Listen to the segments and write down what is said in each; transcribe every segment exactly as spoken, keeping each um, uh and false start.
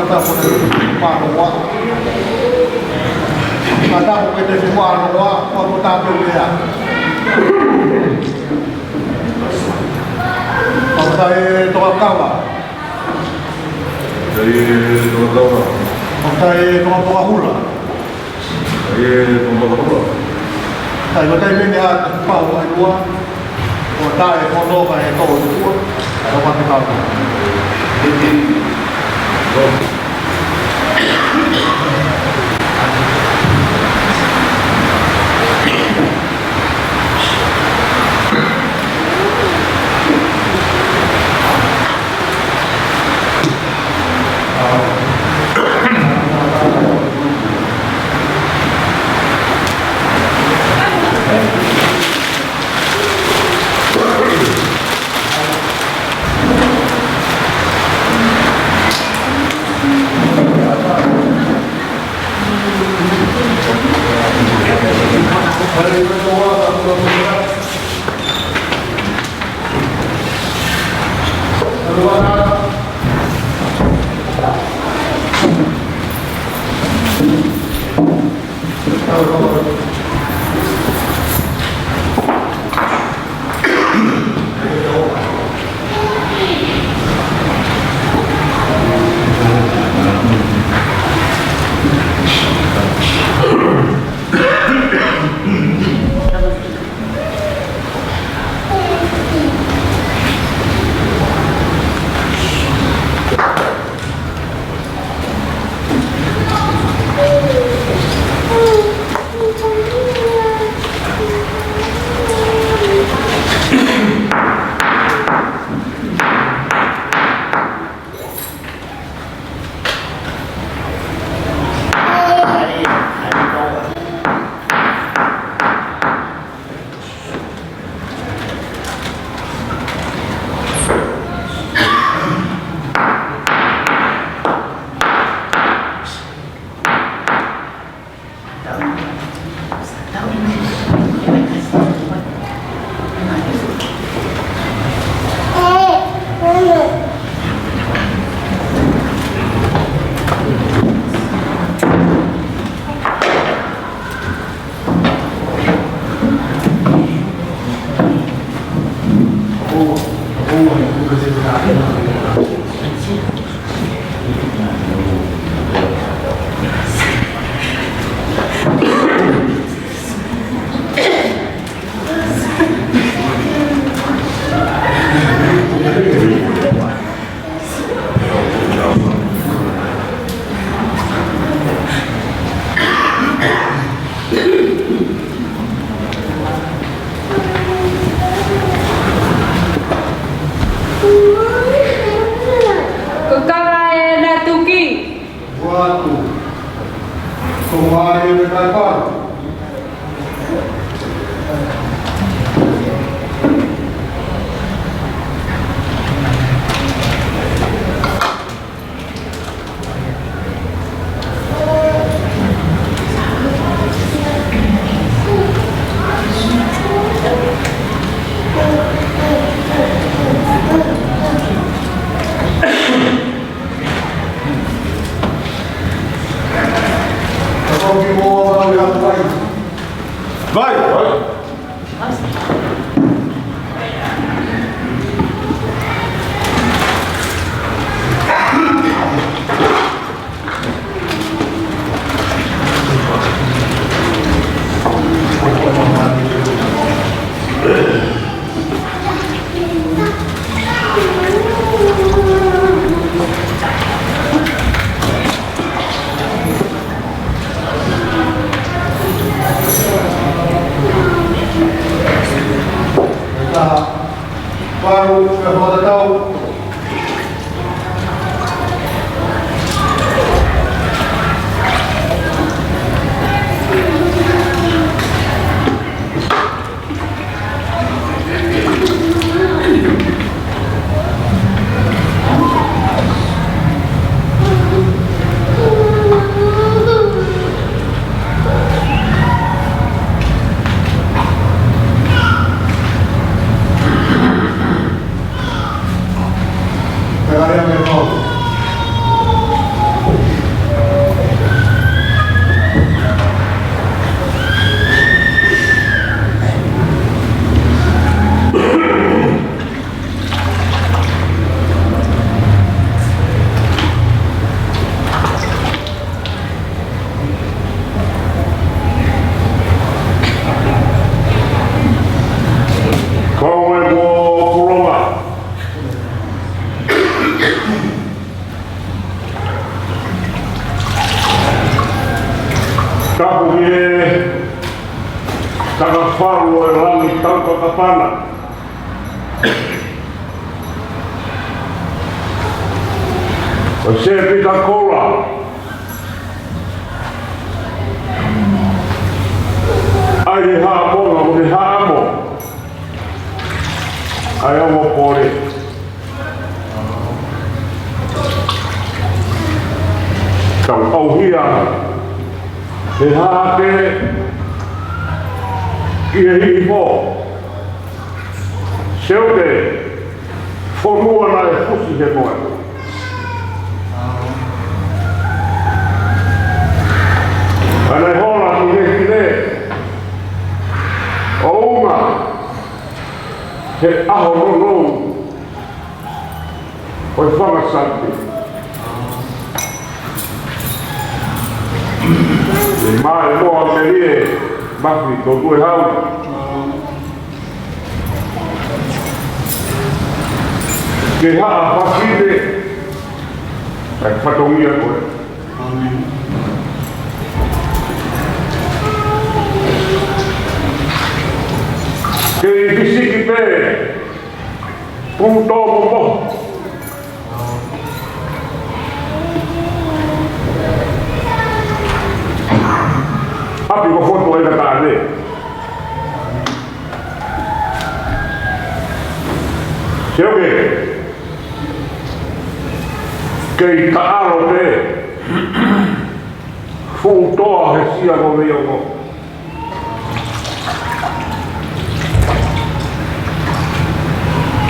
Tapu te manoa. Ka tapu ke te manoa, kua ko tapu lea. Fakafetaʻi Tokakava. Fakafetaʻi Tokakava. Fakafetaʻi Tokapokahula. Fakafetaʻi Tokapokahula. Fakafetaʻi Tokapokahula. Ko tae kono ka e tō i tua, ʻa e pāke kau. Ko Kava ʻena tuki. Ua atu. Ko Maʻi ʻena kai paru. Vai, vai. Paru, ke hola tau. Tauʻatāina. ʻO Sir Peter Koula. ʻAi he haʻamo, ʻa e haʻamo. ʻAi ʻo mo pole. Tau ʻauhia. He hake. ʻI he hihifo. Seuke, fonua naʻe fusi he moe. Naʻe hola ki he hile. ʻO unga, he ʻaho nounou. ʻO e fanga sante. ʻE mai mo a melie, Mafi, tō tue hau. Ke haʻa fafine, ʻa e fatongia ko ē. Ke i pisiki pē, Pumu tō momo. ʻApi ko fotu ai ka tāne. Seuke. Kei taʻalo pē. Fuʻu toa he sia ko Veiongo.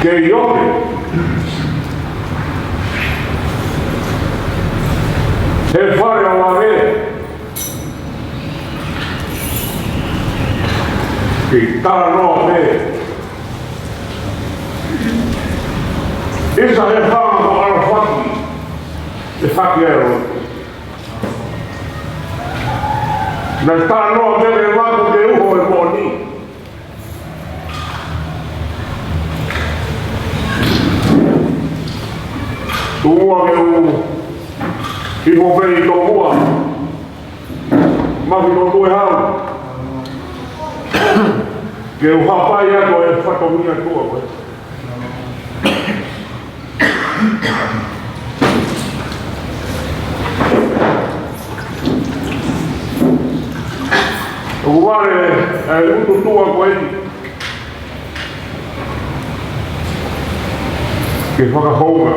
Kei ope. He fale ʻo Vave. Kei talanoa pē. ʻIsa he fanga ko ʻAlofaki. ʻE faki ē ʻo Naʻe talanoa mei he vaku ke uho e moʻoni. Tuʻu muʻa ke u hifo pē ʻi tomuʻa. Mafi ko tue hau. Ke u hapai atu e fatongia tuʻa ko ē. ʻOku vale ʻa e utu tuʻa ko eni ke fakahounga.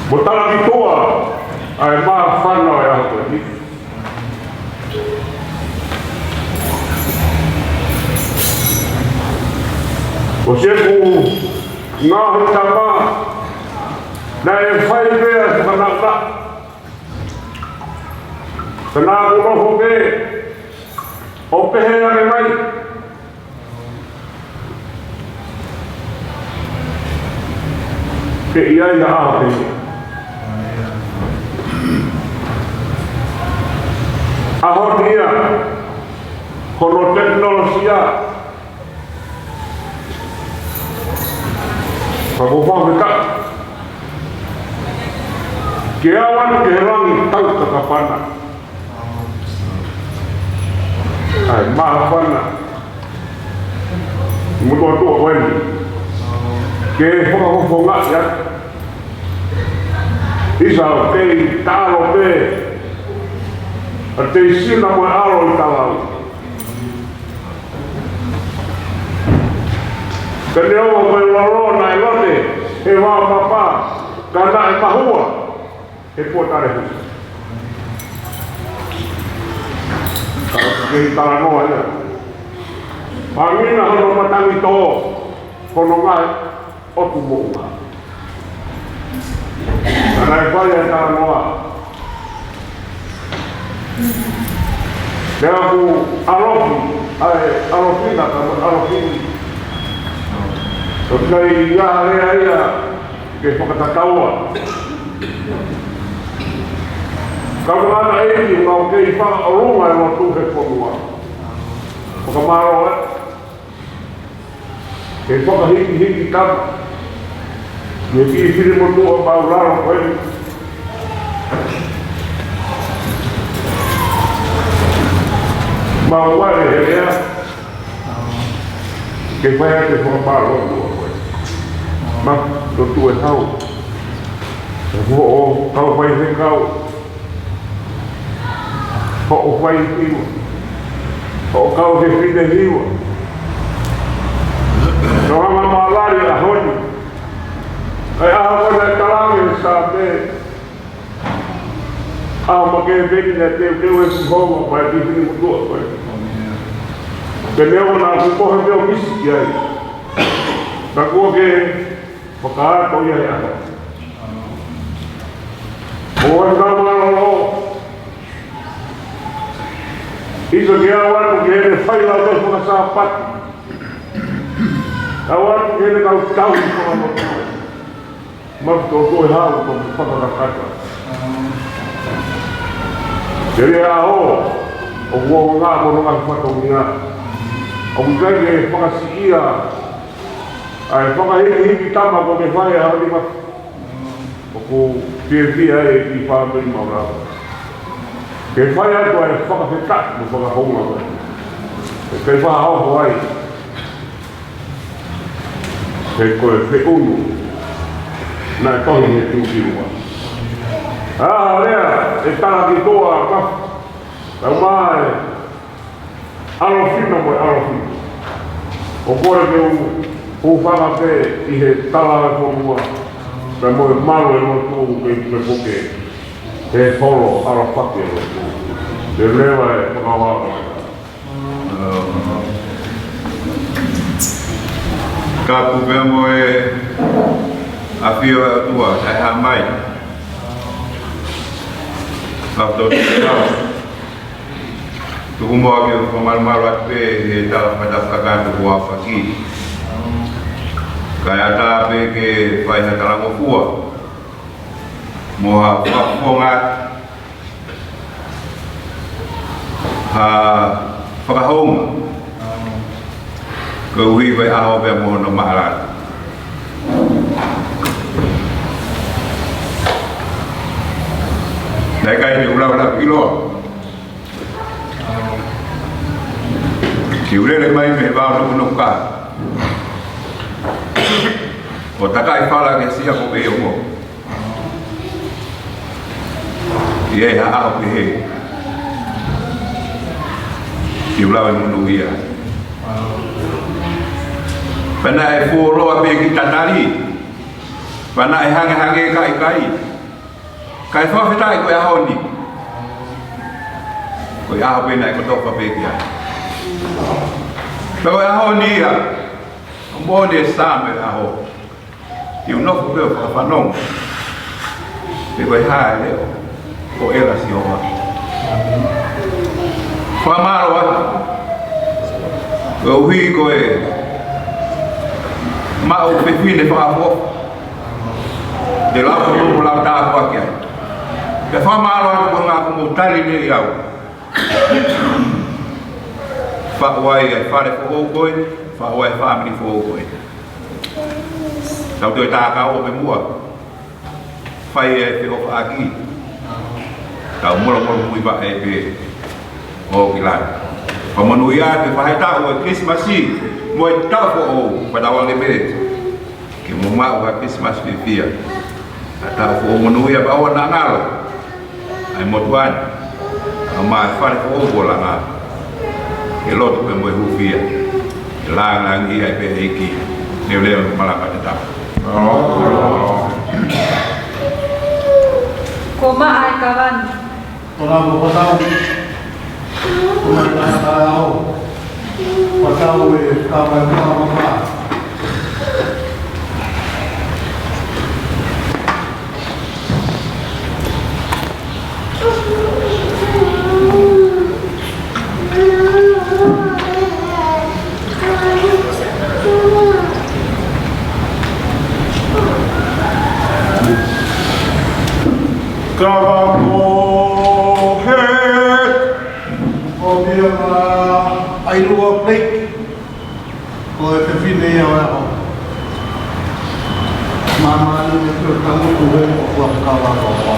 Mo talaki tuʻa ʻa e māfana ʻo e ʻaho ko eni. Ko ʻeku ngaahi tama, naʻe fai pē ʻa e fanauna. Ka naʻa ku nofo pē ʻo pehē ange mai. Ke ʻi ai ha ʻaho pehē. ʻAho ni ia, hono tekinolosia. Ka ko fafeka. Ke aʻu atu ki he langi tau kakapana. ʻA e māfana. Mo tuʻa tuʻa ko eni. Ke fakafofongaʻi atu. ʻIsa ʻoku kei taʻalo pē. ʻA e teisina mo e ʻalo ʻi talau. Ka neongo ko e lolo naʻe lote, he vao mapa, ka naʻe mahua, he pō tale husi. Ka ʻoku kei talanoa ia. Pangina hono matangi tō, hono ngaahi ʻotu moʻunga. Ka naʻe fai ʻa e talanoa. Pea ʻoku ʻalofi, ʻa e ʻalofi na ka mo ʻalofi ni. ʻOku ʻikai ha lea ia ke fakatataua. Ka ʻoku ʻana ʻeiki mau kei fakaʻolunga e lotu he fonua. Fakamālō ē. Ke fakahikihiki tama. Ke kiʻi fili mo tuʻa mau lalo ko eni. Mau vale he lea. ʻE fai atu e fakamālō ʻOtua ko e. Mā, lotu e hau. Hoʻo kau faifekau. Hoʻo fai hiva. Hoʻo kau fefine hiva. Nofo māmālie ʻa honi. ʻAi ʻaho ko ē naʻe talaange he Saame. ʻAho makehe pē naʻe teuteu ʻe Sihova maʻa e fefine motuʻa ko ē. Ke ne ʻoua naʻa kuo ʻi ai ha meʻa ʻoku misi ki ai. Ka kuo ke fakahoko ia he ʻaho. ʻOua naʻa mālōlō. ʻIsa ke ʻalu atu ki heʻene fai lautohi faka-Sāpate. ʻAlu atu ki heʻene kau tauhi fakamotuʻa. Mā ko e hau ko e fakakakato. Ke ʻi ai e ʻaho ʻoku ʻi ai hono ngaahi fatongia. ʻOku ʻikai ke fakasiʻia ʻa e fakahikihiki tama kuo ke fai he ʻaho ni, mā ʻoku fiefia ai e kiʻi fāmili maʻu lava. Ke fai atu ʻa e fakafetaʻi mo e fakahounga. ʻIkai fakahounga ai. He ko e feʻunu naʻe tohi he Tuʻi Kilua. ʻA, lea, ʻe tala ki toa, ka, ka mai, ʻAlofina mo e ʻAlofina. ʻOku ou kole ke u, u fakaʻamu pē ʻi he tala e fonua. Pea mo e malu e lotu ke, ke puke. He holo, ʻalofaki e lotu. Ke leva e fakavava. Ka pu pea mo e ʻafio ʻa e ʻOtua, ʻe hā mai. Ka tō te kau. Tuku muʻa ke u fakamalumalu atu pē he tala fakatapu kakato kuo aofaki. Kae ʻatā pē ke fai ha talangofua. Mo ha fakafofonga atu. Ha fakahounga. Koeʻuhi ko e ʻaho pea mo hono maʻala. Naʻe ʻikai te u lau lau ʻiloa. Ke u lele mai mei he vao nokunoku ka. ʻO takai fala ke sia ko pe ongo. ʻI ai ha ʻaho pehē. Ke u lau e monūʻia. Pea naʻe fuoloa pē ki tatali. Pea naʻe hangehangē ka ʻikai. Kae fakafetaʻi ko e ʻaho ni. Ko e ʻaho pē naʻe kotofa pē ki ai. Pea ko e ʻaho ni ia. ʻO mone Saame ʻaho. Ke u nofo pē ʻo fakafanongo. Pe ko e hā e leʻo ʻo ʻEla Sihova. Fakamālō atu. Koeʻuhi ko e maʻu fefine fakaʻofoʻofa. Te lau ko mo lau tāpuaki ai. Ke fakamālō atu ko e ngaahi kuo mou tali nei au. Faʻu ai e fale foʻou ko ē, faʻu ai e fāmili foʻou ko ē. Tau toe tākau ʻo pē muʻa. Fai e feʻofaʻaki. Tau molomolomuivaʻe pē ʻo kilai. Fakamonūʻia atu e faʻahitaʻu e Kilisimasi mo e taʻu foʻou, pea tau ʻoange pē ke mou maʻu ha Kilisimasi fiefia. Ha taʻu foʻou monūʻia pea ʻoua naʻa ngalo ʻa e motuʻa ni, ʻa e fale foʻou kuo langa. Ke lotu pē mo e hūfia. Ke langilangiʻia ai pē ʻa e ʻEiki. Leveleva malanga te tau. Ko maʻa e kavani. Ko na ko patau. Ko na ka ka o. Patau e kava e kava ka. Kava ko he. Ko ia ma ʻAilua Blake. Ko e fefine ia ʻo e ʻaho. Māmani e tio tangutu he ʻoku ʻa kava ko.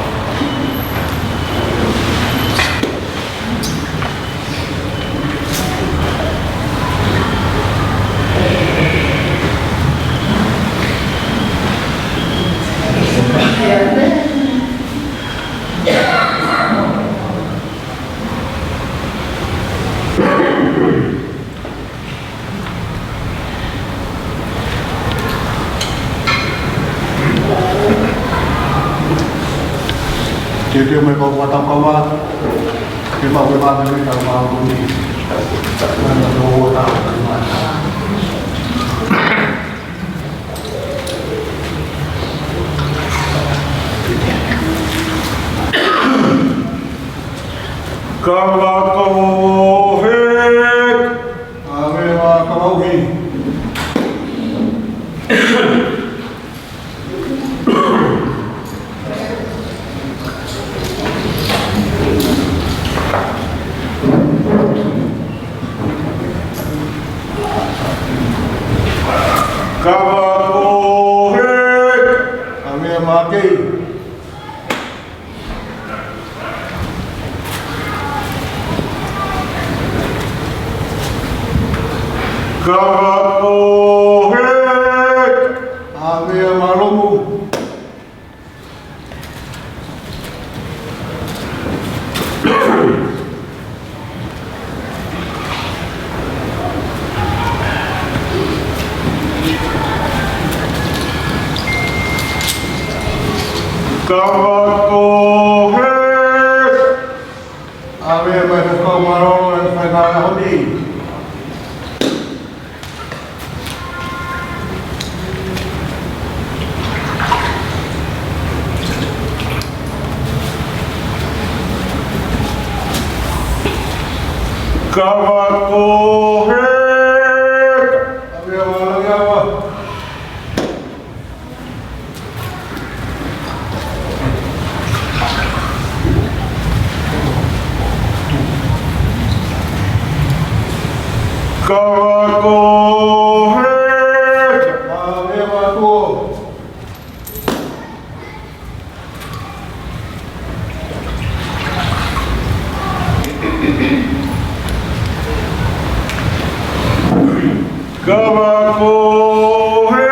Ke me ko wata kawa, ke ma we ma me ka ma ko ni. Mana no wata kawa. Kava kohe. ʻAve ma kava uhi. Kava kohe. ʻAve ma kei. Kava kohe. ʻAve ma lomu. Kava kohe. ʻAve mai ka kau malolo e fai ka honi. Kava kohe. ʻAve ma langi awa. Kava kohe. ʻAve ma tuo. Kava kohe.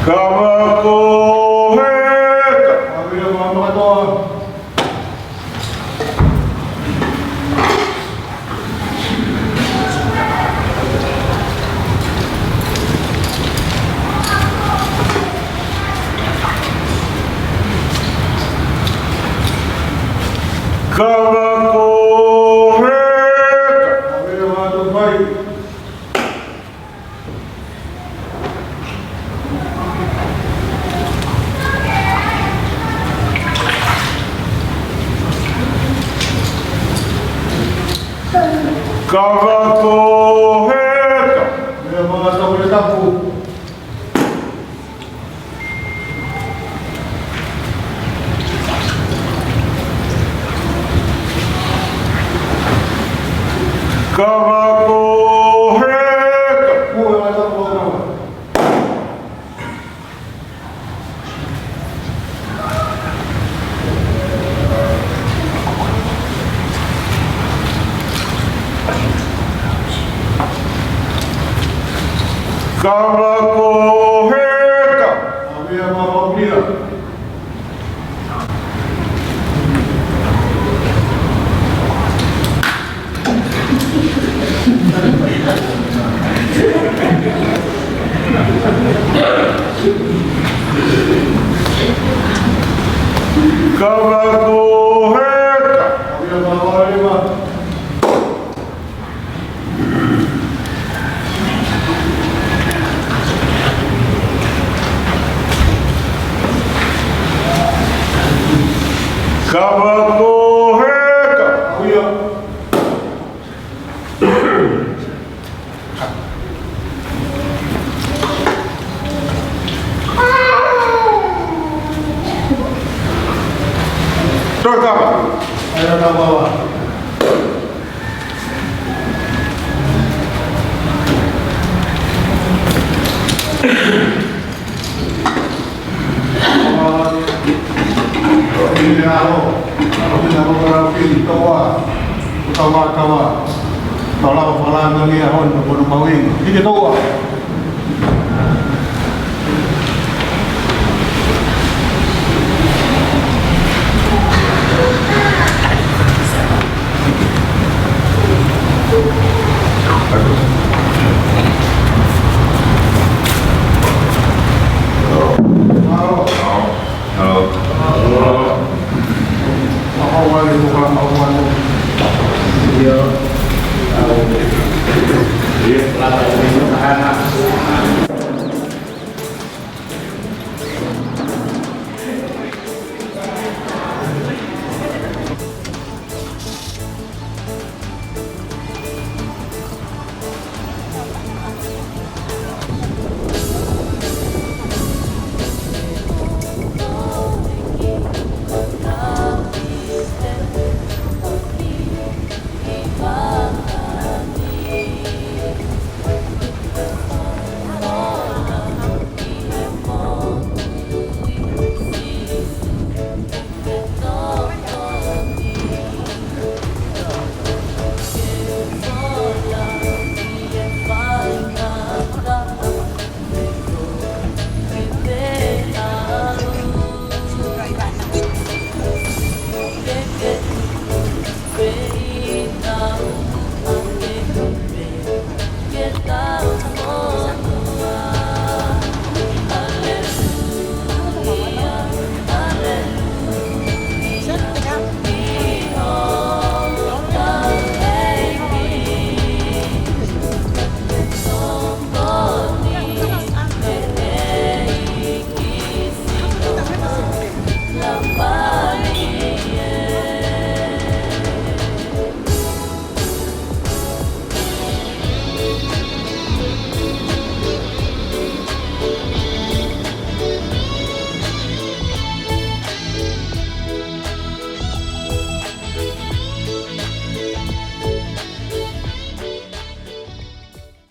Kava kohe. ʻAve ma makatoa. Kava kohe. ʻAve ma tō fai. Kava kohe. Meʻa mā tapu le tapu. Kava kohe. Kua la tapu la. Kava kohe. ʻAve ma maumia. Kava kohe. Kava kohe. Toe kava. ʻAi la kava. Tapu.